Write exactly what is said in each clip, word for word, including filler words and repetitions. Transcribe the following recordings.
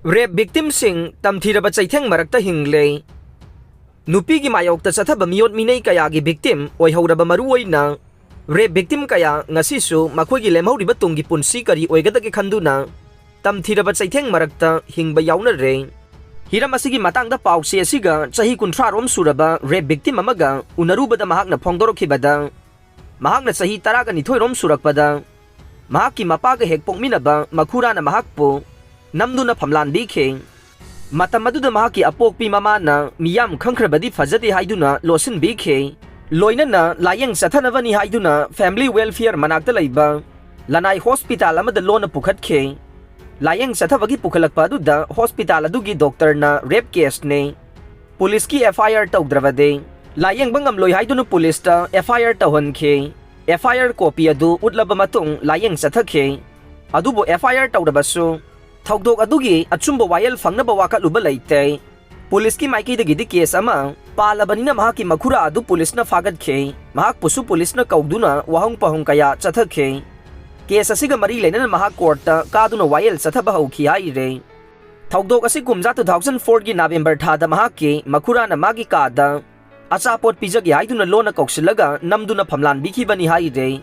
Rape victimꯁꯤꯡ ꯇꯝꯊꯤꯔꯕ ꯆꯩꯊꯦꯡ ꯃꯔꯛꯇ ꯍꯤꯡꯂꯦ꯫ ꯅꯨꯄꯤꯒꯤ ꯃꯥꯌꯣꯛꯇ ꯆꯠꯊꯕ ꯃꯤꯑꯣꯠ ꯃꯤꯅꯩ ꯀꯌꯥꯒꯤ victim ꯑꯣꯏꯍꯧꯔꯕ ꯃꯔꯨꯑꯣꯏꯅ rape victim ꯀꯌꯥ ꯉꯁꯤꯁꯨ ꯃꯈꯣꯏꯒꯤ ꯂꯦꯝꯍꯧꯔꯤꯕ ꯇꯨꯡꯒꯤ ꯄꯨꯟꯁꯤ ꯀꯔꯤ ꯑꯣꯏꯒꯗꯒꯦ ꯈꯟꯗꯨꯅ ꯇꯝꯊꯤꯔꯕ ꯆꯩꯊꯦꯡ ꯃꯔꯛꯇ ꯍꯤꯡꯕ ꯌꯥꯎꯅꯔꯦ꯫ ꯍꯤꯔꯝ ꯑꯁꯤꯒꯤ ꯃꯇꯥꯡꯗ ꯄꯥꯎꯆꯦ ꯑꯁꯤꯒ ꯆꯍꯤ ꯀꯨꯟꯊ꯭ꯔꯥ ꯔꯣꯝ ꯁꯨꯔꯕ rape victim ꯑꯃꯒ ꯎꯅꯔꯨꯕꯗ ꯃꯍꯥꯛꯅ ꯐꯣꯡꯗꯣꯔꯛꯈꯤꯕꯗ, ꯃꯍꯥꯛꯅ ꯆꯍꯤ ꯇꯔꯥꯒ ꯅꯤꯊꯣꯏ ꯔꯣꯝ ꯁꯨꯔꯛꯄꯗ ꯃꯍꯥꯛꯀꯤ ꯃꯄꯥꯒ ꯍꯦꯛ ꯄꯣꯛꯃꯤꯟꯅꯕ ꯃꯈꯨꯔꯥꯅ ꯃꯍꯥꯛꯄꯨ ꯅꯝꯗꯨꯅ ꯐꯝꯂꯥꯟꯕꯤꯈꯤ꯫ ꯃꯇꯝ ꯑꯗꯨꯗ ꯃꯍꯥꯛꯀꯤ ꯑꯄꯣꯛꯄꯤ ꯃꯃꯥꯅ ꯃꯤꯌꯥꯝ ꯈꯪꯈ꯭ꯔꯕꯗꯤ ꯐꯖꯗꯦ ꯍꯥꯏꯗꯨꯅ ꯂꯣꯠꯁꯤꯟꯕꯤꯈꯤ꯫ ꯂꯣꯏꯅꯅ ꯂꯥꯌꯦꯡ ꯆꯠꯊꯅꯕꯅꯤ ꯍꯥꯏꯗꯨꯅ Family Welfare ꯃꯅꯥꯛꯇ ꯂꯩꯕ ꯂꯅꯥꯏ hospital ꯑꯃꯗ ꯂꯣꯟꯅ ꯄꯨꯈꯠꯈꯤ꯫ ꯂꯥꯌꯦꯡ ꯆꯠꯊꯕꯒꯤ ꯄꯨꯈꯠꯂꯛꯄ ꯑꯗꯨꯗ hospital ꯑꯗꯨꯒꯤ doctorꯅ rape caseꯅꯤ, ꯄꯨꯂꯤꯁꯀꯤ F I R ꯇꯧꯗ꯭ꯔꯕꯗꯤ ꯂꯥꯌꯦꯡꯕ ꯉꯝꯂꯣꯏ ꯍꯥꯏꯗꯨꯅ ꯄꯨꯂꯤꯁꯇ F I R ꯇꯧꯍꯟꯈꯤ꯫ F I R copy ꯑꯗꯨ ꯎꯠꯂꯕ ꯃꯇꯨꯡ ꯂꯥꯌꯦꯡ ꯆꯠꯊꯈꯤ꯫ ꯑꯗꯨꯕꯨ F I R ꯇꯧꯔꯕꯁꯨ ꯊꯧꯗꯣꯛ ꯑꯗꯨꯒꯤ ꯑꯆꯨꯝꯕ ꯋꯥꯌꯦꯜ ꯐꯪꯅꯕ ꯋꯥꯀꯠꯂꯨꯕ ꯂꯩꯇꯦ꯫ ꯄꯨꯂꯤꯁꯀꯤ ꯃꯥꯏꯀꯩꯗꯒꯤꯗꯤ case ꯑꯃ ꯄꯥꯜꯂꯕꯅꯤꯅ ꯃꯍꯥꯛꯀꯤ ꯃꯈꯨꯔꯥ ꯑꯗꯨ ꯄꯨꯂꯤꯁꯅ ꯐꯥꯒꯠꯈꯤ꯫ ꯃꯍꯥꯛꯄꯨꯁꯨ ꯄꯨꯂꯤꯁꯅ ꯀꯧꯗꯨꯅ ꯋꯥꯍꯪ ꯄꯥꯎꯍꯪ ꯀꯌꯥ ꯆꯠꯊꯈꯤ꯫ Case ꯑꯁꯤꯒ ꯃꯔꯤ ꯂꯩꯅꯅ ꯃꯍꯥꯛ courtꯇ ꯀꯥꯗꯨꯅ ꯋꯥꯌꯦꯜ ꯆꯠꯊꯕ ꯍꯧꯈꯤ ꯍꯥꯏꯔꯦ꯫ ꯊꯧꯗꯣꯛ ꯑꯁꯤ ꯀꯨꯝꯖꯥ two thousand fourꯒꯤ November ꯊꯥꯗ ꯃꯍꯥꯛꯀꯤ ꯃꯈꯨꯔꯥꯅ ꯃꯥꯒꯤ ꯀꯥꯗ ꯑꯆꯥꯄꯣꯠ ꯄꯤꯖꯒꯦ ꯍꯥꯏꯗꯨꯅ ꯂꯣꯟꯅ ꯀꯧꯁꯤꯜꯂꯒ ꯅꯝꯗꯨꯅ ꯐꯝꯂꯥꯟꯕꯤꯈꯤꯕꯅꯤ ꯍꯥꯏꯔꯦ꯫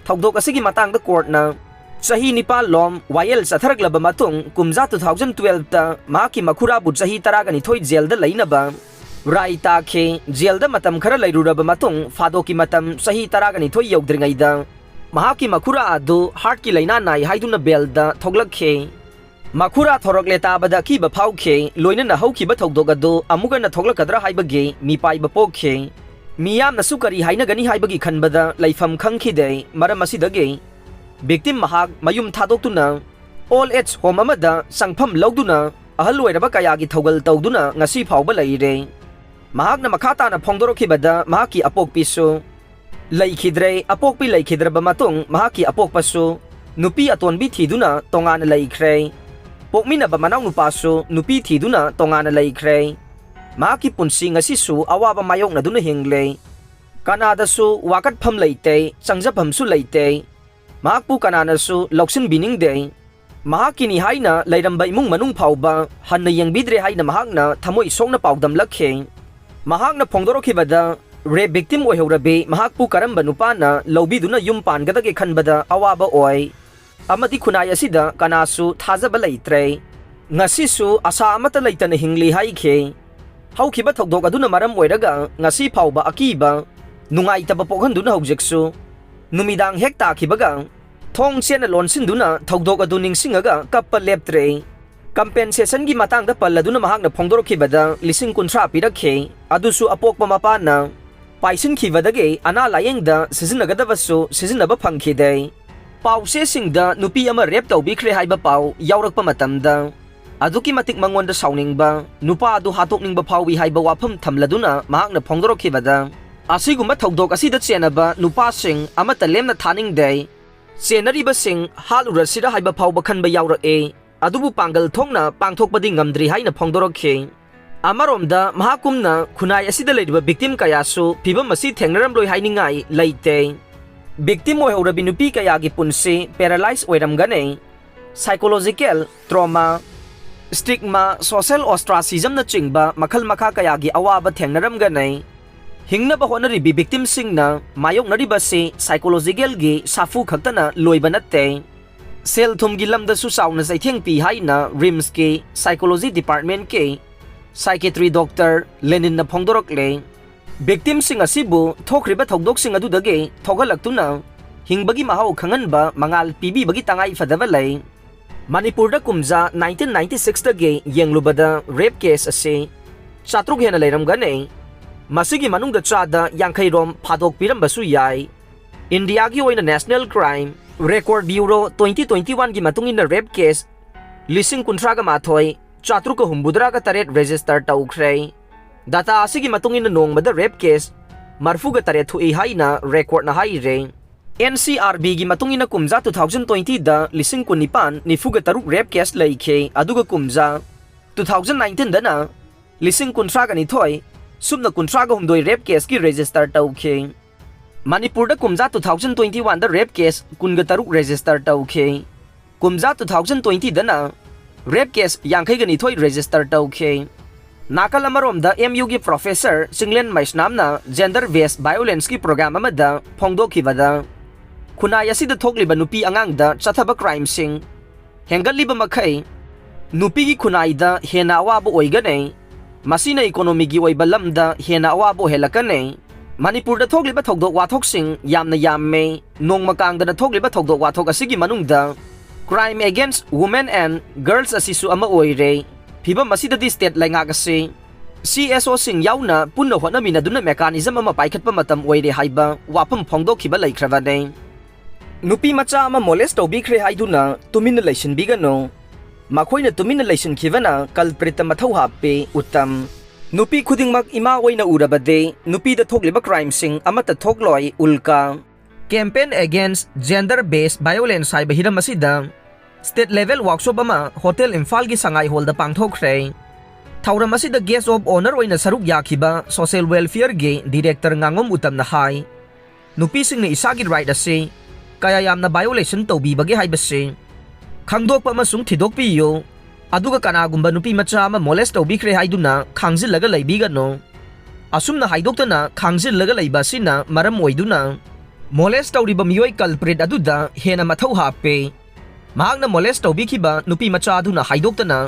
ꯊꯧꯗꯣꯛ ꯑꯁꯤꯒꯤ ꯃꯇꯥꯡꯗ courtꯅ ꯆꯍꯤ ꯅꯤꯄꯥꯜ ꯂꯣꯝ ꯋꯥꯌꯦꯜ ꯆꯠꯊꯔꯛꯂꯕ ꯃꯇꯨꯡ ꯀꯨꯝꯖꯥ two thousand twelveꯇ ꯃꯍꯥꯛꯀꯤ ꯃꯈꯨꯔꯥꯕꯨ ꯆꯍꯤ ꯇꯔꯥꯒ ꯅꯤꯊꯣꯏ jailꯗ ꯂꯩꯅꯕ ꯔꯥꯏ ꯇꯥꯈꯤ꯫ Jailꯗ ꯃꯇꯝ ꯈꯔ ꯂꯩꯔꯨꯔꯕ ꯃꯇꯨꯡ ꯐꯥꯗꯣꯛꯀꯤ ꯃꯇꯝ ꯆꯍꯤ ꯇꯔꯥꯒ ꯅꯤꯊꯣꯏ ꯌꯧꯗ꯭ꯔꯤꯉꯩꯗ ꯃꯍꯥꯛꯀꯤ ꯃꯈꯨꯔꯥ ꯑꯗꯨ heartꯀꯤ ꯂꯥꯏꯅꯥ ꯅꯥꯏ ꯍꯥꯏꯗꯨꯅ bailꯗ ꯊꯣꯛꯂꯛꯈꯤ꯫ ꯃꯈꯨꯔꯥ ꯊꯣꯔꯛꯂꯦ ꯇꯥꯕꯗ ꯑꯀꯤꯕ ꯐꯥꯎꯈꯤ, ꯂꯣꯏꯅꯅ ꯍꯧꯈꯤꯕ ꯊꯧꯗꯣꯛ ꯑꯗꯨ ꯑꯃꯨꯛ ꯍꯟꯅ ꯊꯣꯛꯂꯛꯀꯗ꯭ꯔꯥ ꯍꯥꯏꯕꯒꯤ ꯃꯤꯄꯥꯏꯕ ꯄꯣꯛꯈꯤ꯫ ꯃꯤꯌꯥꯝꯅꯁꯨ ꯀꯔꯤ ꯍꯥꯏꯅꯒꯅꯤ ꯍꯥꯏꯕꯒꯤ ꯈꯟꯕꯗ ꯂꯩꯐꯝ ꯈꯪꯈꯤꯗꯦ꯫ ꯃꯔꯝ ꯑꯁꯤꯗꯒꯤ victim ꯃꯍꯥꯛ ꯃꯌꯨꯝ ꯊꯥꯗꯣꯛꯇꯨꯅ old age home ꯑꯃꯗ ꯆꯪꯐꯝ ꯂꯧꯗꯨꯅ ꯑꯍꯜ ꯑꯣꯏꯔꯕ ꯀꯌꯥꯒꯤ ꯊꯧꯒꯜ ꯇꯧꯗꯨꯅ ꯉꯁꯤ ꯐꯥꯎꯕ ꯂꯩꯔꯦ꯫ ꯃꯍꯥꯛꯅ ꯃꯈꯥ ꯇꯥꯅ ꯐꯣꯡꯗꯣꯔꯛꯈꯤꯕꯗ ꯃꯍꯥꯛꯀꯤ ꯑꯄꯣꯛꯄꯤꯁꯨ ꯂꯩꯈꯤꯗ꯭ꯔꯦ꯫ ꯑꯄꯣꯛꯄꯤ ꯂꯩꯈꯤꯗ꯭ꯔꯕ ꯃꯇꯨꯡ ꯃꯍꯥꯛꯀꯤ ꯑꯄꯣꯛꯄꯁꯨ ꯅꯨꯄꯤ ꯑꯇꯣꯟꯕꯤ ꯊꯤꯗꯨꯅ ꯇꯣꯉꯥꯟꯅ ꯂꯩꯈ꯭ꯔꯦ꯫ ꯄꯣꯛꯃꯤꯟꯅꯕ ꯃꯅꯥꯎꯅꯨꯄꯥꯁꯨ ꯅꯨꯄꯤ ꯊꯤꯗꯨꯅ ꯇꯣꯉꯥꯟꯅ ꯂꯩꯈ꯭ꯔꯦ꯫ ꯃꯍꯥꯛꯀꯤ ꯄꯨꯟꯁꯤ ꯉꯁꯤꯁꯨ ꯑꯋꯥꯕ ꯃꯥꯌꯣꯛꯅꯗꯨꯅ ꯍꯤꯡꯂꯦ꯫ ꯀꯅꯥꯗꯁꯨ ꯋꯥꯀꯠꯐꯝ ꯂꯩꯇꯦ, ꯆꯪꯖꯐꯝꯁꯨ ꯂꯩꯇꯦ꯫ ꯃꯍꯥꯛꯄꯨ ꯀꯅꯥꯅꯁꯨ ꯂꯧꯁꯤꯟꯕꯤꯅꯤꯡꯗꯦ꯫ ꯃꯍꯥꯛꯀꯤꯅꯤ ꯍꯥꯏꯅ ꯂꯩꯔꯝꯕ ꯏꯃꯨꯡ ꯃꯅꯨꯡ ꯐꯥꯎꯕ ꯍꯟꯅ ꯌꯦꯡꯕꯤꯗ꯭ꯔꯦ ꯍꯥꯏꯅ ꯃꯍꯥꯛꯅ ꯊꯃꯣꯏ ꯁꯣꯛꯅ ꯄꯥꯎꯗꯝꯂꯛꯈꯤ꯫ ꯃꯍꯥꯛꯅ ꯐꯣꯡꯗꯣꯔꯛꯈꯤꯕꯗ, ꯔꯦꯞ ꯚꯤꯛꯇꯤꯝ ꯑꯣꯏꯍꯧꯔꯕꯤ ꯃꯍꯥꯛꯄꯨ ꯀꯔꯝꯕ ꯅꯨꯄꯥꯅ ꯂꯧꯕꯤꯗꯨꯅ ꯌꯨꯝ ꯄꯥꯟꯒꯗꯒꯦ ꯈꯟꯕꯗ ꯑꯋꯥꯕ ꯑꯣꯏ, ꯑꯃꯗꯤ ꯈꯨꯟꯅꯥꯏ ꯑꯁꯤꯗ ꯀꯅꯥꯁꯨ ꯊꯥꯖꯕ ꯂꯩꯇ꯭ꯔꯦ꯫ ꯉꯁꯤꯁꯨ ꯑꯁꯥ ꯑꯃꯠꯇ ꯂꯩꯇꯅ ꯍꯤꯡꯂꯤ ꯍꯥꯏꯈꯤ꯫ ꯍꯧꯈꯤꯕ ꯊꯧꯗꯣꯛ ꯑꯗꯨꯅ ꯃꯔꯝ ꯑꯣꯏꯔꯒ ꯉꯁꯤ ꯐꯥꯎꯕ ꯑꯀꯤꯕ, ꯅꯨꯡꯉꯥꯏꯇꯕ ꯄꯣꯛꯍꯟꯗꯨꯅ ꯍꯧꯖꯤꯛꯁꯨ ꯅꯨꯃꯤꯗꯥꯡ ꯍꯦꯛ ꯇꯥꯈꯤꯕꯒ ꯊꯣꯡ ꯆꯦꯠꯅ ꯂꯣꯟꯁꯤꯟꯗꯨꯅ ꯊꯧꯗꯣꯛ ꯑꯗꯨ ꯅꯤꯡꯁꯤꯡꯉꯒ ꯀꯞꯄ ꯂꯦꯞꯇ꯭ꯔꯦ꯫ ꯀꯝꯄꯦꯟꯁꯦꯁꯟꯒꯤ ꯃꯇꯥꯡꯗ ꯄꯜꯂꯗꯨꯅ ꯃꯍꯥꯛꯅ ꯐꯣꯡꯗꯣꯔꯛꯈꯤꯕꯗ ꯂꯤꯁꯤꯡ ꯀꯨꯟꯊ꯭ꯔꯥ ꯄꯤꯔꯛꯈꯤ, ꯑꯗꯨꯁꯨ ꯑꯄꯣꯛꯄ ꯃꯄꯥꯅ ꯄꯥꯏꯁꯤꯟꯈꯤꯕꯗꯒꯤ ꯑꯅꯥ ꯂꯥꯌꯦꯡꯗ ꯁꯤꯖꯤꯟꯅꯒꯗꯕꯁꯨ ꯁꯤꯖꯤꯟꯅꯕ ꯐꯪꯈꯤꯗꯦ꯫ ꯄꯥꯎꯆꯦꯁꯤꯡꯗ ꯅꯨꯄꯤ ꯑꯃ ꯔꯦꯞ ꯇꯧꯕꯤꯈ꯭ꯔꯦ ꯍꯥꯏꯕ ꯄꯥꯎ ꯌꯥꯎꯔꯛꯄ ꯃꯇꯝꯗ ꯑꯗꯨꯛꯀꯤ ꯃꯇꯤꯛ ꯃꯉꯣꯟꯗ ꯁꯥꯎꯅꯤꯡꯕ, ꯅꯨꯄꯥ ꯑꯗꯨ ꯍꯥꯠꯇꯣꯛꯅꯤꯡꯕ ꯐꯥꯎꯏ ꯍꯥꯏꯕ ꯋꯥꯐꯝ ꯊꯝꯂꯗꯨꯅ ꯃꯍꯥꯛꯅ ꯐꯣꯡꯗꯣꯔꯛꯈꯤꯕꯗ, ꯑꯁꯤꯒꯨꯝꯕ ꯊꯧꯗꯣꯛ ꯑꯁꯤꯗ ꯆꯦꯟꯅꯕ ꯅꯨꯄꯥꯁꯤꯡ ꯑꯃꯠꯇ ꯂꯦꯝꯅ ꯊꯥꯅꯤꯡꯗꯦ꯫ ꯆꯦꯟꯅꯔꯤꯕꯁꯤꯡ ꯍꯥꯠꯂꯨꯔꯁꯤꯔ ꯍꯥꯏꯕ ꯐꯥꯎꯕ ꯈꯟꯕ ꯌꯥꯎꯔꯛꯑꯦ꯫ ꯑꯗꯨꯕꯨ ꯄꯥꯡꯒꯜ ꯊꯣꯛꯅ ꯄꯥꯡꯊꯣꯛꯄꯗꯤ ꯉꯝꯗ꯭ꯔꯤ ꯍꯥꯏꯅ ꯐꯣꯡꯗꯣꯔꯛꯈꯤ꯫ ꯑꯃꯔꯣꯝꯗ, ꯃꯍꯥꯛꯀꯨꯝꯅ ꯈꯨꯟꯅꯥꯏ ꯑꯁꯤꯗ ꯂꯩꯔꯤꯕ ꯚꯤꯛꯇꯤꯝ ꯀꯌꯥꯁꯨ ꯐꯤꯚꯝ ꯑꯁꯤ ꯊꯦꯡꯅꯔꯝꯂꯣꯏ ꯍꯥꯏꯅꯤꯡꯉꯥꯏ ꯂꯩꯇꯦ꯫ ꯚꯤꯛꯇꯤꯝ ꯑꯣꯏꯍꯧꯔꯕꯤ ꯅꯨꯄꯤ ꯀꯌꯥꯒꯤ ꯄꯨꯟꯁꯤ ꯄꯦꯔꯥꯂꯥꯏꯖ ꯑꯣꯏꯔꯝꯒꯅꯤ꯫ ꯁꯥꯏꯀꯣꯂꯣꯖꯤꯀꯦꯜ ꯇ꯭ꯔꯣꯃꯥ, ꯁ꯭ꯇꯤꯒꯃꯥ, ꯁꯣꯁꯦꯜ ꯑꯣꯁꯇ꯭ꯔꯥꯁꯤꯖꯝꯅꯆꯤꯡꯕ ꯃꯈꯜ ꯃꯈꯥ ꯀꯌꯥꯒꯤ ꯑꯋꯥꯕ ꯊꯦꯡꯅꯔꯝꯒꯅꯤ꯫ ꯍꯤꯡꯅꯕ ꯍꯣꯠꯅꯔꯤꯕꯤ ꯚꯤꯛꯇꯤꯝꯁꯤꯡꯅ ꯃꯥꯌꯣꯛꯅꯔꯤꯕꯁꯤ ꯁꯥꯏꯀꯣꯂꯣꯖꯤꯀꯦꯜꯒꯤ ꯁꯥꯐꯨ ꯈꯛꯇꯅ ꯂꯣꯏꯕ ꯅꯠꯇꯦ꯫ ꯁꯦꯜ ꯊꯨꯝꯒꯤ ꯂꯝꯗꯁꯨ ꯆꯥꯎꯅ ꯆꯩꯊꯦꯡ ꯄꯤ ꯍꯥꯏꯅ ꯔꯤꯝꯁꯀꯤ ꯁꯥꯏꯀꯣꯂꯣꯖꯤ ꯗꯤꯄꯥꯔꯠꯃꯦꯟꯠꯀꯤ ꯁꯥꯏꯀꯦꯇ꯭ꯔꯤ ꯗꯣꯛꯇꯔ ꯂꯦꯅꯤꯟꯅ ꯐꯣꯡꯗꯣꯔꯛꯂꯦ꯫ ꯚꯤꯛꯇꯤꯝꯁꯤꯡ ꯑꯁꯤꯕꯨ ꯊꯣꯛꯈ꯭ꯔꯤꯕ ꯊꯧꯗꯣꯛꯁꯤꯡ ꯑꯗꯨꯗꯒꯤ ꯊꯣꯛꯍꯜꯂꯛꯇꯨꯅ ꯍꯤꯡꯕꯒꯤ ꯃꯍꯥꯎ ꯈꯪꯍꯟꯕ ꯃꯉꯥꯜ ꯄꯤꯕꯤꯕꯒꯤ ꯇꯉꯥꯏ ꯐꯗꯕ ꯂꯩ꯫ ꯃꯅꯤꯄꯨꯔꯗ ꯀꯨꯝꯖꯥ ꯅꯥꯏꯟꯇꯤꯟ ꯅꯥꯏꯟꯇꯤ ꯁꯤꯛꯁꯇꯒꯤ ꯌꯦꯡꯂꯨꯕꯗ ꯔꯦꯞ ꯀꯦꯁ ꯑꯁꯤ ꯆꯥꯇ꯭ꯔꯨꯛ ꯍꯦꯟꯅ ꯂꯩꯔꯝꯒꯅꯤ꯫ ꯃꯁꯤꯒꯤ ꯃꯅꯨꯡꯗ ꯆꯥꯗ ꯌꯥꯡꯈꯩ ꯔꯣꯝ ꯐꯥꯗꯣꯛꯄꯤꯔꯝꯕꯁꯨ ꯌꯥꯏ꯫ ꯏꯟꯗꯤꯌꯥꯒꯤ ꯑꯣꯏꯅ national crime record bureau twenty twenty ꯋꯥꯟꯒꯤ ꯃꯇꯨꯡ ꯏꯟꯅ ꯔꯦꯞ ꯀꯦꯁ ꯂꯤꯁꯤꯡ ꯀꯨꯟꯊ꯭ꯔꯥꯒ ꯃꯥꯊꯣꯏ, ꯆꯥꯇ꯭ꯔꯨꯛꯀ ꯍꯨꯝꯐꯨꯇꯔꯥꯒ ꯇꯔꯦꯠ ꯔꯦꯖꯤꯁꯇꯔ ꯇꯧꯈ꯭ꯔꯦ꯫ ꯗꯥꯇꯥ ꯑꯁꯤꯒꯤ ꯃꯇꯨꯡ ꯏꯟꯅ ꯅꯣꯡꯃꯗ ꯔꯦꯞ ꯀꯦꯁ ꯃꯔꯐꯨꯒ ꯇꯔꯦꯠ ꯊꯣꯛꯏ ꯍꯥꯏꯅ ꯔꯦꯀꯣꯔꯗꯅ ꯍꯥꯏꯔꯦ꯫ ꯑꯦꯟ ꯁꯤ ꯑꯥꯔ ꯕꯤꯒꯤ ꯃꯇꯨꯡ ꯏꯟꯅ ꯀꯨꯝꯖꯥ ꯇꯨ ꯊꯥꯎꯖꯟ ꯇ꯭ꯋꯦꯟꯇꯤꯗ ꯂꯤꯁꯤꯡ ꯀꯨꯟꯅꯤꯄꯥꯟ ꯅꯤꯐꯨꯒ ꯇꯔꯨꯛ ꯔꯦꯞ ꯀꯦꯁ ꯂꯩꯈꯤ, ꯑꯗꯨꯒ ꯀꯨꯝꯖꯥ ꯇꯨ ꯊꯥꯎꯖꯟ ꯅꯥꯏꯟꯇꯤꯟꯗꯅ ꯂꯤꯁꯤꯡ ꯀꯨꯟꯊ꯭ꯔꯥꯒ ꯅꯤꯊꯣꯏ, ꯁꯨꯞꯅ ꯀꯨꯟꯊ꯭ꯔꯥꯒ ꯍꯨꯝꯗꯣꯏ ꯔꯦꯞ ꯀꯦꯁꯀꯤ ꯔꯦꯖꯤꯁꯇꯔ ꯇꯧꯈꯤ꯫ ꯃꯅꯤꯄꯨꯔꯗ ꯀꯨꯝꯖꯥ ꯇꯨ ꯊꯥꯎꯖꯟ ꯇ꯭ꯋꯦꯟꯇꯤ ꯋꯥꯟꯗ ꯔꯦꯞ ꯀꯦꯁ ꯀꯨꯟꯒ ꯇꯔꯨꯛ ꯔꯦꯖꯤꯁꯇꯔ ꯇꯧꯈꯤ꯫ ꯀꯨꯝꯖꯥ two thousand twenty ꯗꯅ rape case ꯌꯥꯡꯈꯩꯒ ꯅꯤꯊꯣꯏ register ꯇꯧꯈꯤ꯫ ꯅꯥꯀꯜ ꯑꯃꯔꯣꯝꯗ M U ꯒꯤ professor Chinglen ꯃꯩꯁꯅꯥꯝꯅ gender based violence ꯀꯤ program ꯑꯃꯗ ꯐꯣꯡꯗꯣꯛꯈꯤꯕꯗ, ꯈꯨꯟꯅꯥꯏ ꯑꯁꯤꯗ ꯊꯣꯛꯂꯤꯕ ꯅꯨꯄꯤ ꯑꯉꯥꯡꯗ ꯆꯠꯊꯕ crime ꯁꯤꯡ ꯍꯦꯟꯒꯠꯂꯤꯕ ꯃꯈꯩ ꯅꯨꯄꯤꯒꯤ ꯈꯨꯟꯅꯥꯏꯗ ꯍꯦꯟꯅ ꯑꯋꯥꯕ ꯑꯣꯏꯒꯅꯤ꯫ ꯃꯁꯤꯅ economy ꯒꯤ ꯑꯣꯏꯕ ꯂꯝꯗ ꯍꯦꯟꯅ ꯑꯋꯥꯕ ꯑꯣꯏꯍꯜꯂꯛꯀꯅꯤ꯫ ꯃꯅꯤꯄꯨꯔꯗ ꯊꯣꯛꯂꯤꯕ ꯊꯧꯗꯣꯛ ꯋꯥꯊꯣꯛꯁꯤꯡ ꯌꯥꯝꯅ ꯌꯥꯝꯃꯦ꯫ ꯅꯣꯡꯃ ꯀꯥꯡꯗꯅ ꯊꯣꯛꯂꯤꯕ ꯊꯧꯗꯣꯛ ꯋꯥꯊꯣꯛ ꯑꯁꯤꯒꯤ ꯃꯅꯨꯡꯗ crime against women and girls ꯑꯁꯤꯁꯨ ꯑꯃ ꯑꯣꯏꯔꯦ꯫ ꯐꯤꯚꯝ ꯑꯁꯤꯗꯗꯤ state ꯂꯩꯉꯥꯛ ꯑꯁꯤ C S O ꯁꯤꯡ ꯌꯥꯎꯅ ꯄꯨꯟꯅ ꯍꯣꯠꯅꯃꯤꯟꯅꯗꯨꯅ mechanism ꯑꯃ ꯄꯥꯏꯈꯠꯄ ꯃꯇꯝ ꯑꯣꯏꯔꯦ ꯍꯥꯏꯕ ꯋꯥꯐꯝ ꯐꯣꯡꯗꯣꯛꯈꯤꯕ ꯂꯩꯈ꯭ꯔꯕꯅꯤ꯫ ꯅꯨꯄꯤ ꯃꯆꯥ ꯑꯃ molest ꯇꯧꯕꯤꯈ꯭ꯔꯦ ꯍꯥꯏꯗꯨꯅ ꯇꯨꯃꯤꯟꯅ ꯂꯩꯁꯤꯟꯕꯤꯒꯅꯨ꯫ ꯃꯈꯣꯏꯅ ꯇꯨꯃꯤꯟꯅ ꯂꯩꯁꯤꯟꯈꯤꯕꯅ culprit ꯇ ꯃꯊꯧ ꯍꯥꯞꯄꯤ, ꯎꯠꯇꯝ꯫ ꯅꯨꯄꯤ ꯈꯨꯗꯤꯡꯃꯛ ꯏꯃꯥ ꯑꯣꯏꯅ ꯎꯔꯕꯗꯤ ꯅꯨꯄꯤꯗ ꯊꯣꯛꯂꯤꯕ crime ꯁꯤꯡ ꯑꯃꯠꯇ ꯊꯣꯛꯂꯣꯏ, ꯎꯜꯀꯥ꯫ Campaign against gender based violence ꯍꯥꯏꯕ ꯍꯤꯔꯝ ꯑꯁꯤꯗ state level workshop ꯑꯃ Hotel ꯏꯝꯐꯥꯜꯒꯤ ꯁꯉꯥꯏ hall ꯗ ꯄꯥꯡꯊꯣꯛꯈ꯭ꯔꯦ꯫ ꯊꯧꯔꯝ ꯑꯁꯤꯗ guest of honour ꯑꯣꯏꯅ ꯁꯔꯨꯛ ꯌꯥꯈꯤꯕ social welfare ꯒꯤ director ꯉꯥꯉꯣꯝ ꯎꯇꯝꯅ ꯍꯥꯏ, ꯅꯨꯄꯤꯁꯤꯡꯅ ꯏꯁꯥꯒꯤ right ꯑꯁꯤ ꯀꯌꯥ ꯌꯥꯝꯅ violation ꯇꯧꯕꯤꯕꯒꯦ ꯍꯥꯏꯕꯁꯤ ꯈꯪꯗꯣꯛꯄ ꯑꯃꯁꯨꯡ ꯊꯤꯗꯣꯛꯄꯤꯌꯨ꯫ ꯑꯗꯨꯒ ꯀꯅꯥꯒꯨꯝꯕ ꯅꯨꯄꯤ ꯃꯆꯥ ꯑꯃ molest ꯇꯧꯕꯤꯈ꯭ꯔꯦ ꯍꯥꯏꯗꯨꯅ ꯈꯥꯡꯖꯤꯜꯂꯒ ꯂꯩꯕꯤꯒꯅꯨ꯫ ꯑꯁꯨꯝꯅ ꯍꯥꯏꯗꯣꯛꯇꯅ ꯈꯥꯡꯖꯤꯜꯂꯒ ꯂꯩꯕ ꯑꯁꯤꯅ ꯃꯔꯝ ꯑꯣꯏꯗꯨꯅ molest ꯇꯧꯔꯤꯕ ꯃꯤꯑꯣꯏ culprit ꯑꯗꯨꯗ ꯍꯦꯟꯅ ꯃꯊꯧ ꯍꯥꯞꯄꯦ꯫ ꯃꯍꯥꯛꯅ molest ꯇꯧꯕꯤꯈꯤꯕ ꯅꯨꯄꯤ ꯃꯆꯥ ꯑꯗꯨꯅ ꯍꯥꯏꯗꯣꯛꯇꯅ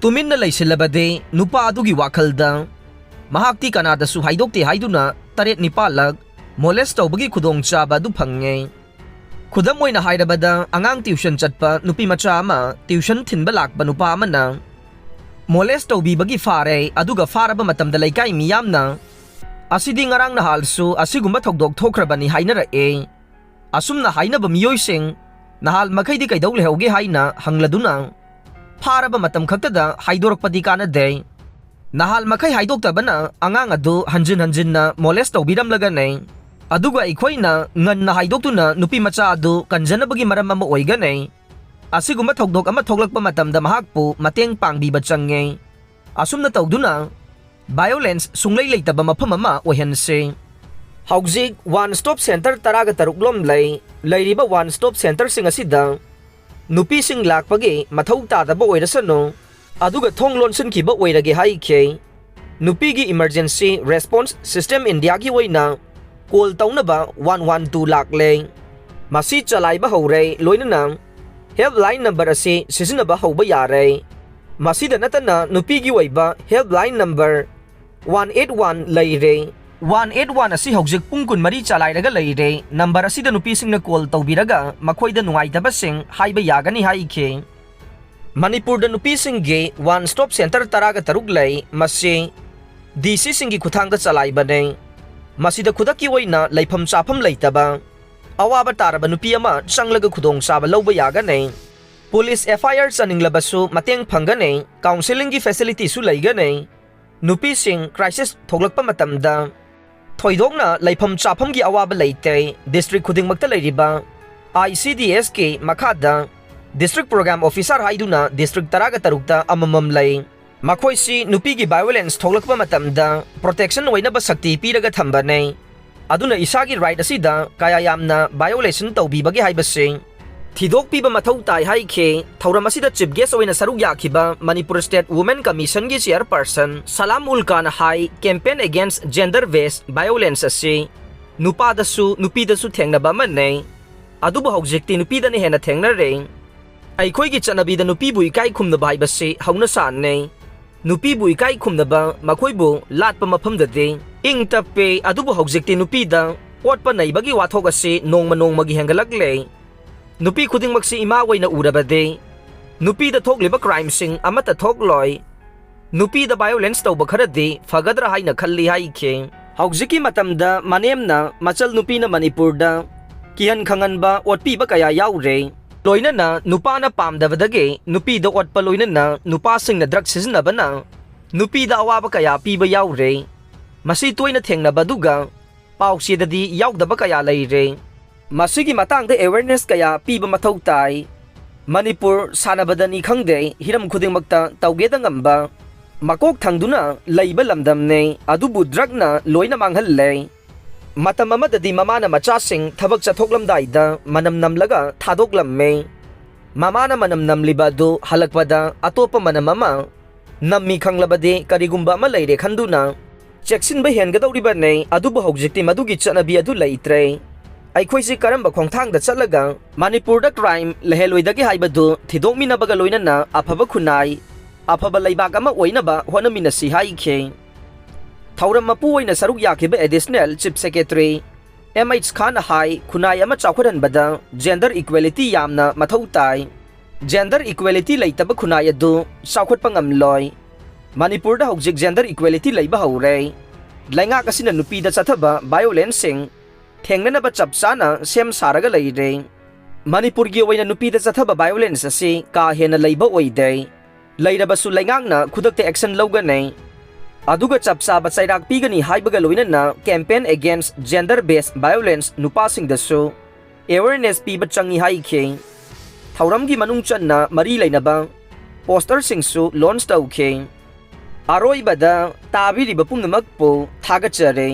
ꯇꯨꯃꯤꯟꯅ ꯂꯩꯁꯤꯜꯂꯕꯗꯤ ꯅꯨꯄꯥ ꯑꯗꯨꯒꯤ ꯋꯥꯈꯜꯗ ꯃꯍꯥꯛꯇꯤ ꯀꯅꯥꯗꯁꯨ ꯍꯥꯏꯗꯣꯛꯇꯦ ꯍꯥꯏꯗꯨꯅ ꯇꯔꯦꯠ ꯅꯤꯄꯥꯜꯂꯛ molest ꯇꯧꯕꯒꯤ ꯈꯨꯗꯣꯡꯆꯥꯕ ꯑꯗꯨ ꯐꯪꯉꯦ꯫ ꯈꯨꯗꯝ ꯑꯣꯏꯅ ꯍꯥꯏꯔꯕꯗ, ꯑꯉꯥꯡ tuition ꯆꯠꯄ ꯅꯨꯄꯤ ꯃꯆꯥ ꯑꯃ tuition ꯊꯤꯟꯕ ꯂꯥꯛꯄ ꯅꯨꯄꯥ ꯑꯃꯅ molest ꯇꯧꯕꯤꯕꯒꯤ ꯐꯥꯔꯦ, ꯑꯗꯨꯒ ꯐꯥꯔꯕ ꯃꯇꯝꯗ ꯂꯩꯀꯥꯏ ꯃꯤꯌꯥꯝꯅ, "ꯑꯁꯤꯗꯤ ꯉꯔꯥꯡ ꯅꯍꯥꯜꯁꯨ ꯑꯁꯤꯒꯨꯝꯕ ꯊꯧꯗꯣꯛ ꯊꯣꯛꯈ꯭ꯔꯕꯅꯤ" ꯍꯥꯏꯅꯔꯛꯑꯦ꯫ ꯑꯁꯨꯝꯅ ꯍꯥꯏꯅꯕ ꯃꯤꯑꯣꯏꯁꯤꯡ ꯅꯍꯥꯜ ꯃꯈꯩꯗꯤ ꯀꯩꯗꯧ ꯂꯩꯍꯧꯒꯦ ꯍꯥꯏꯅ ꯍꯪꯂꯗꯨꯅ, ꯐꯥꯔꯕ ꯃꯇꯝ ꯈꯛꯇꯗ ꯍꯥꯏꯗꯣꯔꯛꯄꯗꯤ ꯀꯥꯟꯅꯗꯦ꯫ ꯅꯍꯥꯜ ꯃꯈꯩ ꯍꯥꯏꯗꯣꯛꯇꯕꯅ ꯑꯉꯥꯡ ꯑꯗꯨ ꯍꯟꯖꯤꯟ ꯍꯟꯖꯤꯟꯅ molest ꯇꯧꯕꯤꯔꯝꯂꯒꯅꯤ꯫ ꯑꯗꯨꯒ ꯑꯩꯈꯣꯏꯅ ꯉꯟꯅ ꯍꯥꯏꯗꯣꯛꯇꯨꯅ ꯅꯨꯄꯤ ꯃꯆꯥ ꯑꯗꯨ ꯀꯟꯖꯅꯕꯒꯤ ꯃꯔꯝ ꯑꯃ ꯑꯣꯏꯒꯅꯤ꯫ ꯑꯁꯤꯒꯨꯝꯕ ꯊꯧꯗꯣꯛ ꯑꯃ ꯊꯣꯛꯂꯛꯄ ꯃꯇꯝꯗ ꯃꯍꯥꯛꯄꯨ ꯃꯇꯦꯡ ꯄꯥꯡꯕꯤꯕ ꯆꯪꯉꯤ꯫ ꯑꯁꯨꯝꯅ ꯇꯧꯗꯨꯅ violence ꯁꯨꯡꯂꯩ ꯂꯩꯇꯕ ꯃꯐꯝ ꯑꯃ ꯑꯣꯏꯍꯟꯁꯤ꯫ ꯍꯧꯖꯤꯛ one stop center ꯇꯔꯥꯒ ꯇꯔꯨꯛ ꯂꯣꯝ ꯂꯩ꯫ ꯂꯩꯔꯤꯕ one stop centreꯁꯤꯡ ꯑꯁꯤꯗ ꯅꯨꯄꯤꯁꯤꯡ ꯂꯥꯛꯄꯒꯤ ꯃꯊꯧ ꯇꯥꯗꯕ ꯑꯣꯏꯔꯁꯅꯨ, ꯑꯗꯨꯒ ꯊꯣꯡ ꯂꯣꯟꯁꯤꯟꯈꯤꯕ ꯑꯣꯏꯔꯒꯦ ꯍꯥꯏꯈꯤ꯫ ꯅꯨꯄꯤꯒꯤ Emergency Response System Indiaꯒꯤ ꯑꯣꯏꯅ call ꯇꯧꯅꯕ one one two ꯂꯥꯛꯂꯦ꯫ ꯃꯁꯤ ꯆꯂꯥꯏꯕ ꯍꯧꯔꯦ, ꯂꯣꯏꯅꯅ helpline number ꯑꯁꯤ ꯁꯤꯖꯤꯟꯅꯕ ꯍꯧꯕ ꯌꯥꯔꯦ꯫ ꯃꯁꯤꯗ ꯅꯠꯇꯅ ꯅꯨꯄꯤꯒꯤ ꯑꯣꯏꯕ helpline number one eight one ꯂꯩꯔꯦ꯫ One eight one ꯑꯁꯤ ꯍꯧꯖꯤꯛ ꯄꯨꯡ ꯀꯨꯟꯃꯔꯤ ꯆꯂꯥꯏꯔꯒ ꯂꯩꯔꯦ꯫ Number ꯑꯁꯤꯗ ꯅꯨꯄꯤꯁꯤꯡꯅ call ꯇꯧꯕꯤꯔꯒ ꯃꯈꯣꯏꯗ ꯅꯨꯡꯉꯥꯏꯇꯕꯁꯤꯡ ꯍꯥꯏꯕ ꯌꯥꯒꯅꯤ ꯍꯥꯏꯈꯤ꯫ ꯃꯅꯤꯄꯨꯔꯗ ꯅꯨꯄꯤꯁꯤꯡꯒꯤ One Stop Centre ꯇꯔꯥꯒ ꯇꯔꯨꯛ ꯂꯩ꯫ ꯃꯁꯤ DCꯁꯤꯡꯒꯤ ꯈꯨꯠꯊꯥꯡꯗ ꯆꯂꯥꯏꯕꯅꯤ꯫ ꯃꯁꯤꯗ ꯈꯨꯗꯛꯀꯤ ꯑꯣꯏꯅ ꯂꯩꯐꯝ ꯆꯥꯐꯝ ꯂꯩꯇꯕ, ꯑꯋꯥꯕ ꯇꯥꯔꯕ ꯅꯨꯄꯤ ꯑꯃ ꯆꯪꯂꯒ ꯈꯨꯗꯣꯡꯆꯥꯕ ꯂꯧꯕ ꯌꯥꯒꯅꯤ꯫ Police FIR ꯆꯥꯅꯤꯡꯂꯕꯁꯨ ꯃꯇꯦꯡ ꯐꯪꯒꯅꯤ꯫ Counselling ꯒꯤ facility ꯁꯨ ꯂꯩꯒꯅꯤ꯫ ꯅꯨꯄꯤꯁꯤꯡ crisis ꯊꯣꯛꯂꯛꯄ ꯃꯇꯝꯗ ꯊꯣꯏꯗꯣꯛꯅ ꯂꯩꯐꯝ ꯆꯥꯐꯝꯒꯤ ꯑꯋꯥꯕ ꯂꯩꯇꯦ꯫ District ꯈꯨꯗꯤꯡꯃꯛꯇ ꯂꯩꯔꯤꯕ ICDSꯀꯤ ꯃꯈꯥꯗ District Program Officer ꯍꯥꯏꯗꯨꯅ district ꯇꯔꯥꯒ ꯇꯔꯨꯛꯇ ꯑꯃꯃꯝ ꯂꯩ꯫ ꯃꯈꯣꯏꯁꯤ ꯅꯨꯄꯤꯒꯤ violence ꯊꯣꯛꯂꯛꯄ ꯃꯇꯝꯗ protection ꯑꯣꯏꯅꯕ ꯁꯛꯇꯤ ꯄꯤꯔꯒ ꯊꯝꯕꯅꯤ꯫ ꯑꯗꯨꯅ ꯏꯁꯥꯒꯤ right ꯑꯁꯤꯗ ꯀꯌꯥ ꯌꯥꯝꯅ violation ꯇꯧꯕꯤꯕꯒꯦ ꯍꯥꯏꯕꯁꯤ ꯊꯤꯗꯣꯛꯄꯤꯕ ꯃꯊꯧ ꯇꯥꯏ ꯍꯥꯏꯈꯤ꯫ ꯊꯧꯔꯝ ꯑꯁꯤꯗ chief guest ꯑꯣꯏꯅ ꯁꯔꯨꯛ ꯌꯥꯈꯤꯕ Manipur State Women Commissionꯒꯤ chairperson Salam Ul Khanꯅ ꯍꯥꯏ, campaign against gender based violence ꯑꯁꯤ ꯅꯨꯄꯥꯗꯁꯨ ꯅꯨꯄꯤꯗꯁꯨ ꯊꯦꯡꯅꯕ ꯑꯃꯅꯤ꯫ ꯑꯗꯨꯕꯨ ꯍꯧꯖꯤꯛꯇꯤ ꯅꯨꯄꯤꯗꯅ ꯍꯦꯟꯅ ꯊꯦꯡꯅꯔꯦ꯫ ꯑꯩꯈꯣꯏꯒꯤ ꯆꯠꯅꯕꯤꯗ ꯅꯨꯄꯤꯕꯨ ꯏꯀꯥꯏ ꯈꯨꯝꯅꯕ ꯍꯥꯏꯕꯁꯤ ꯍꯧꯅꯁꯥꯅꯤ꯫ ꯅꯨꯄꯤꯕꯨ ꯏꯀꯥꯏ ꯈꯨꯝꯅꯕ, ꯃꯈꯣꯏꯕꯨ ꯂꯥꯠꯄ ꯃꯐꯝꯗꯗꯤ ꯏꯪ ꯇꯞꯄꯦ, ꯑꯗꯨꯕꯨ ꯍꯧꯖꯤꯛꯇꯤ ꯅꯨꯄꯤꯗ ꯑꯣꯠꯄ ꯅꯩꯕꯒꯤ ꯋꯥꯊꯣꯛ ꯑꯁꯤ ꯅꯣꯡꯃ ꯅꯣꯡꯃꯒꯤ ꯍꯦꯟꯒꯠꯂꯛꯂꯦ꯫ ꯅꯨꯄꯤ ꯈꯨꯗꯤꯡꯃꯛꯁꯤ ꯏꯃꯥ ꯑꯣꯏꯅ ꯎꯔꯕꯗꯤ ꯅꯨꯄꯤꯗ ꯊꯣꯛꯂꯤꯕ crimeꯁꯤꯡ ꯑꯃꯠꯇ ꯊꯣꯛꯂꯣꯏ꯫ ꯅꯨꯄꯤꯗ violence ꯇꯧꯕ ꯈꯔꯗꯤ ꯐꯒꯗ꯭ꯔꯥ ꯍꯥꯏꯅ ꯈꯜꯂꯤ ꯍꯥꯏꯈꯤ꯫ ꯍꯧꯖꯤꯛꯀꯤ ꯃꯇꯝꯗ ꯃꯅꯦꯝꯅ ꯃꯆꯜ ꯅꯨꯄꯤꯅ ꯃꯅꯤꯄꯨꯔꯗ ꯀꯤꯍꯟ ꯈꯪꯍꯟꯕ, ꯑꯣꯠꯄꯤꯕ ꯀꯌꯥ ꯌꯥꯎꯔꯦ꯫ ꯂꯣꯏꯅꯅ ꯅꯨꯄꯥꯅ ꯄꯥꯝꯗꯕꯗꯒꯤ ꯅꯨꯄꯤꯗ ꯑꯣꯠꯄ, ꯂꯣꯏꯅꯅ ꯅꯨꯄꯥꯁꯤꯡꯅ drug ꯁꯤꯖꯤꯟꯅꯕꯅ ꯅꯨꯄꯤꯗ ꯑꯋꯥꯕ ꯀꯌꯥ ꯄꯤꯕ ꯌꯥꯎꯔꯦ꯫ ꯃꯁꯤ ꯇꯣꯏꯅ ꯊꯦꯡꯅꯕ ꯑꯗꯨꯒ ꯄꯥꯎꯆꯦꯗꯗꯤ ꯌꯥꯎꯗꯕ ꯀꯌꯥ ꯂꯩꯔꯦ꯫ ꯃꯁꯤꯒꯤ ꯃꯇꯥꯡꯗ awareness ꯀꯌꯥ ꯄꯤꯕ ꯃꯊꯧ ꯇꯥꯏ꯫ ꯃꯅꯤꯄꯨꯔ ꯁꯥꯟꯅꯕꯗꯅꯤ ꯈꯪꯗꯦ, ꯍꯤꯔꯝ ꯈꯨꯗꯤꯡꯃꯛꯇ ꯇꯧꯒꯦꯗ ꯉꯝꯕ ꯃꯀꯣꯛ ꯊꯪꯗꯨꯅ ꯂꯩꯕ ꯂꯝꯗꯝꯅꯤ, ꯑꯗꯨꯕꯨ drugꯅ ꯂꯣꯏꯅ ꯃꯥꯡꯍꯜꯂꯦ꯫ ꯃꯇꯝ ꯑꯃꯗꯗꯤ ꯃꯃꯥꯅ ꯃꯆꯥꯁꯤꯡ ꯊꯕꯛ ꯆꯠꯊꯣꯛꯂꯝꯗꯥꯏꯗ ꯃꯅꯝ ꯅꯝꯂꯒ ꯊꯥꯗꯣꯛꯂꯝꯃꯤ꯫ ꯃꯃꯥꯅ ꯃꯅꯝ ꯅꯝꯂꯤꯕ ꯑꯗꯨ ꯍꯜꯂꯛꯄꯗ ꯑꯇꯣꯞꯄ ꯃꯅꯝ ꯑꯃ ꯅꯝꯃꯤ ꯈꯪꯂꯕꯗꯤ ꯀꯔꯤꯒꯨꯝꯕ ꯑꯃ ꯂꯩꯔꯦ ꯈꯟꯗꯨꯅ ꯆꯦꯛꯁꯤꯟꯕ ꯍꯦꯟꯒꯗꯧꯔꯤꯕꯅꯤ꯫ ꯑꯗꯨꯕꯨ ꯍꯧꯖꯤꯛꯇꯤ ꯃꯗꯨꯒꯤ ꯆꯠꯅꯕꯤ ꯑꯗꯨ ꯂꯩꯇ꯭ꯔꯦ꯫ ꯑꯩꯈꯣꯏꯁꯤ ꯀꯔꯝꯕ ꯈꯣꯡꯊꯥꯡꯗ ꯆꯠꯂꯒ ꯃꯅꯤꯄꯨꯔꯗ ꯀ꯭ꯔꯥꯏꯝ ꯂꯩꯍꯜꯂꯣꯏꯗꯒꯦ ꯍꯥꯏꯕꯗꯨ ꯊꯤꯗꯣꯛꯃꯤꯟꯅꯕꯒ ꯂꯣꯏꯅꯅ ꯑꯐꯕ ꯈꯨꯟꯅꯥꯏ, ꯑꯐꯕ ꯂꯩꯕꯥꯛ ꯑꯃ ꯑꯣꯏꯅꯕ ꯍꯣꯠꯅꯃꯤꯟꯅꯁꯤ ꯍꯥꯏꯈꯤ꯫ ꯊꯧꯔꯝ ꯃꯄꯨ ꯑꯣꯏꯅ ꯁꯔꯨꯛ ꯌꯥꯈꯤꯕ additional chief secretary M H ꯈꯥꯟꯅ ꯍꯥꯏ, ꯈꯨꯟꯅꯥꯏ ꯑꯃ ꯆꯥꯎꯈꯠꯍꯟꯕꯗ ꯖꯦꯟꯗꯔ ꯏꯀ꯭ꯋꯦꯂꯤꯇꯤ ꯌꯥꯝꯅ ꯃꯊꯧ ꯇꯥꯏ꯫ ꯖꯦꯟꯗꯔ ꯏꯀ꯭ꯋꯦꯂꯤꯇꯤ ꯂꯩꯇꯕ ꯈꯨꯟꯅꯥꯏ ꯑꯗꯨ ꯆꯥꯎꯈꯠꯄ ꯉꯝꯂꯣꯏ꯫ ꯃꯅꯤꯄꯨꯔꯗ ꯍꯧꯖꯤꯛ ꯖꯦꯟꯗꯔ ꯏꯀ꯭ꯋꯦꯂꯤꯇꯤ ꯂꯩꯕ ꯍꯧꯔꯦ꯫ ꯂꯩꯉꯥꯛ ꯑꯁꯤꯅ ꯅꯨꯄꯤꯗ ꯆꯠꯊꯕ ꯚꯥꯏꯑꯣꯂꯦꯟꯁꯁꯤꯡ ꯊꯦꯡꯅꯅꯕ ꯆꯞ ꯆꯥꯅ ꯁꯦꯝ ꯁꯥꯔꯒ ꯂꯩꯔꯦ꯫ ꯃꯅꯤꯄꯨꯔꯒꯤ ꯑꯣꯏꯅ ꯅꯨꯄꯤꯗ ꯆꯠꯊꯕ ꯚꯥꯏꯑꯣꯂꯦꯟꯁ ꯑꯁꯤ ꯀꯥ ꯍꯦꯟꯅ ꯂꯩꯕ ꯑꯣꯏꯗꯦ꯫ ꯂꯩꯔꯕꯁꯨ ꯂꯩꯉꯥꯛꯅ ꯈꯨꯗꯛꯇ ꯑꯦꯛꯁꯟ ꯂꯧꯒꯅꯤ꯫ ꯑꯗꯨꯒ ꯆꯞ ꯆꯥꯕ ꯆꯩꯔꯥꯛ ꯄꯤꯒꯅꯤ ꯍꯥꯏꯕꯒ ꯂꯣꯏꯅꯅ campaign against gender based violence ꯅꯨꯄꯥꯁꯤꯡꯗꯁꯨ ꯑꯦꯋꯦꯔꯅꯦꯁ ꯄꯤꯕ ꯆꯪꯏ ꯍꯥꯏꯈꯤ꯫ ꯊꯧꯔꯝꯒꯤ ꯃꯅꯨꯡ ꯆꯟꯅ ꯃꯔꯤ ꯂꯩꯅꯕ ꯄꯣꯁꯇꯔꯁꯤꯡꯁꯨ ꯂꯣꯟꯆ ꯇꯧꯈꯤ꯫ ꯑꯔꯣꯏꯕꯗ ꯇꯥꯕꯤꯔꯤꯕ ꯄꯨꯝꯅꯃꯛꯄꯨ ꯊꯥꯒꯠꯆꯔꯤ꯫